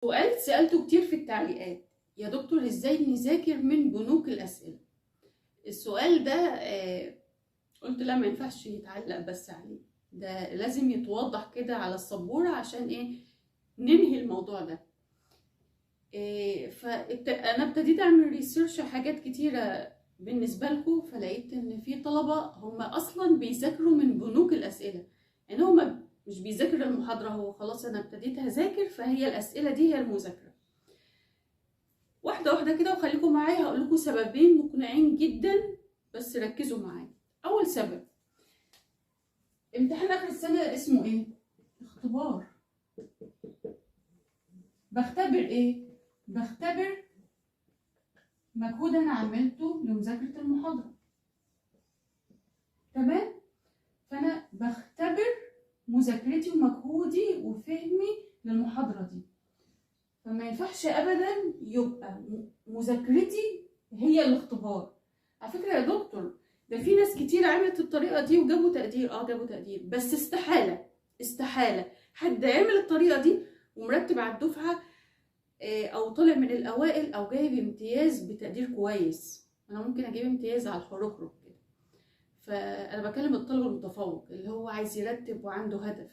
سؤال سألته كتير في التعليقات: يا دكتور ازاي نذاكر من بنوك الأسئلة؟ السؤال ده قلت لا، ما ينفعش يتعلق بس عليه، ده لازم يتوضح كده على السبورة عشان ايه ننهي الموضوع ده. فانا ابتديت اعمل research حاجات كتيرة بالنسبة لكم، فلقيت ان في طلبة هم اصلا بيذاكروا من بنوك الأسئلة، يعني هم مش بيذاكر المحاضرة، هو خلاص انا ابتديت هذاكر فهي الأسئلة دي هي المذاكرة. واحدة واحدة كده وخليكم معايا، هقول لكم سببين مقنعين جدا بس ركزوا معايا. أول سبب، امتحان آخر السنة اسمه ايه؟ اختبار. بختبر ايه؟ بختبر مجهود انا عملته لمذاكرة المحاضرة، تمام؟ فانا بختبر مذاكرتي ومجهودي وفهمي للمحاضرة دي، فما ينفعش ابدا يبقى مذاكرتي هي الاختبار. على فكرة يا دكتور ده في ناس كتير عملت الطريقة دي وجابوا تقدير، جابوا تقدير، بس استحالة استحالة حد عمل الطريقة دي ومرتب على الدفعة او طالع من الاوائل او جايب امتياز بتقدير كويس. انا ممكن اجيب امتياز على الحركرك كده. فانا بكلم الطالب المتفوق اللي هو عايز يرتب وعنده هدف.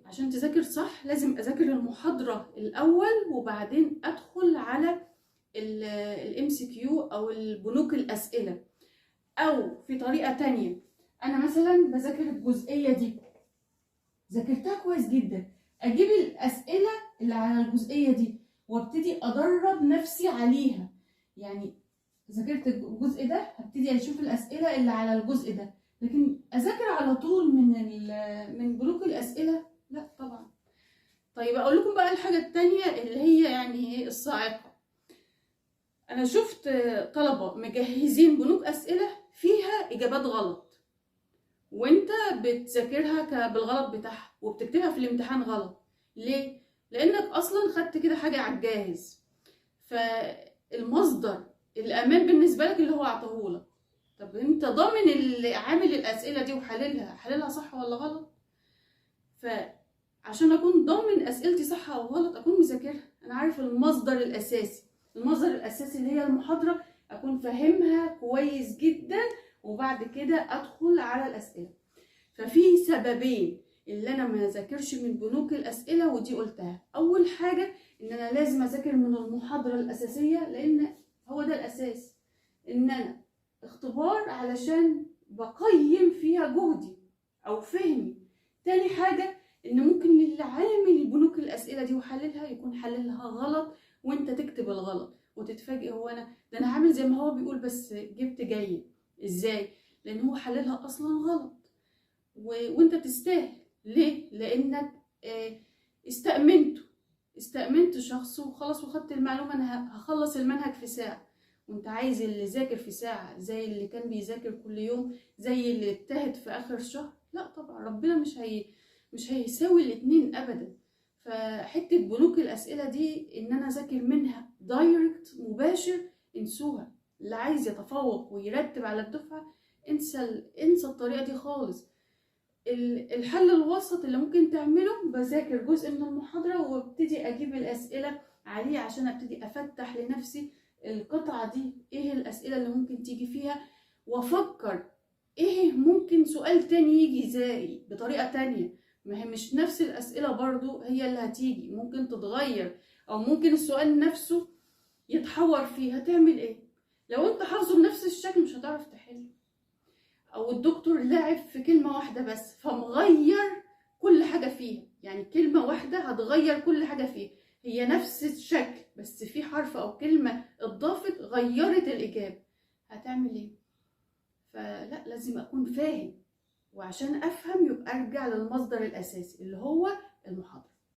عشان تذاكر صح لازم اذاكر المحاضرة الاول وبعدين ادخل على ال MCQ او البنوك الاسئلة. او في طريقة تانية، انا مثلا بذاكر الجزئية دي، ذاكرتها كويس جدا، اجيب الاسئلة اللي على الجزئية دي وابتدي ادرب نفسي عليها. يعني ذاكرت الجزء ده هبتدي اشوف الاسئلة اللي على الجزء ده، لكن اذاكر على طول من بنوك الاسئلة لا طبعا. طيب اقول لكم بقى الحاجة التانية اللي هي يعني ايه الصاعقة. انا شفت طلبه مجهزين بنوك اسئلة فيها اجابات غلط، وانت بتذاكرها بالغلط بتاعها وبتكتبها في الامتحان غلط. ليه؟ لانك اصلا خدت كده حاجة على الجاهز، فالمصدر الامان بالنسبة لك اللي هو عطاهولك. طب انت ضامن اللي عامل الاسئلة دي وحللها حللها صح ولا غلط؟ فعشان اكون ضامن اسئلتي صح او غلط اكون مذاكرها، انا عارف المصدر الاساسي، المصدر الاساسي اللي هي المحاضرة اكون فاهمها كويس جدا، وبعد كده ادخل على الاسئلة. ففي سببين اللي انا ما ذاكرش من بنوك الاسئلة، ودي قلتها. اول حاجة ان انا لازم اذاكر من المحاضرة الاساسية، لان هو ده الاساس، ان انا اختبار علشان بقيم فيها جهدي او فهمي. تاني حاجة ان ممكن اللي عامل بنوك الاسئلة دي وحللها يكون حللها غلط، وانت تكتب الغلط وتتفاجئ، هو انا ده انا عامل زي ما هو بيقول بس جبت جيد ازاي؟ لان هو حللها اصلا غلط وانت تستاهل. ليه؟ لانك استأمنت شخص وخلاص وخدت المعلومة، انا هخلص المنهج في ساعة، وانت عايز اللي ذاكر في ساعة زي اللي كان بيذاكر كل يوم، زي اللي اجتهد في اخر شهر؟ لا طبعا، ربنا مش هيساوي الاتنين ابدا. فحته بنوك الاسئلة دي ان انا اذاكر منها direct مباشر انسوها. اللي عايز يتفوق ويرتب على الدفعة انسى الطريقة دي خالص. الحل الوسط اللي ممكن تعمله، بذاكر جزء من المحاضرة وابتدي اجيب الاسئلة عليه عشان ابتدي افتح لنفسي القطعة دي ايه الاسئلة اللي ممكن تيجي فيها، وافكر ايه ممكن سؤال تاني يجي ازاي بطريقة تانية. ما هي مش نفس الاسئلة برضو هي اللي هتيجي، ممكن تتغير او ممكن السؤال نفسه يتحور فيه. هتعمل ايه لو انت حافظه بنفس الشكل؟ مش هتعرف تحل. او الدكتور لعب في كلمة واحدة بس فمغير كل حاجة فيها، يعني كلمة واحدة هتغير كل حاجة فيها، هي نفس الشكل بس في حرف او كلمة اتضافت غيرت الاجابة، هتعمل ايه؟ فلا، لازم اكون فاهم، وعشان افهم يبقى ارجع للمصدر الاساسي اللي هو المحاضرة.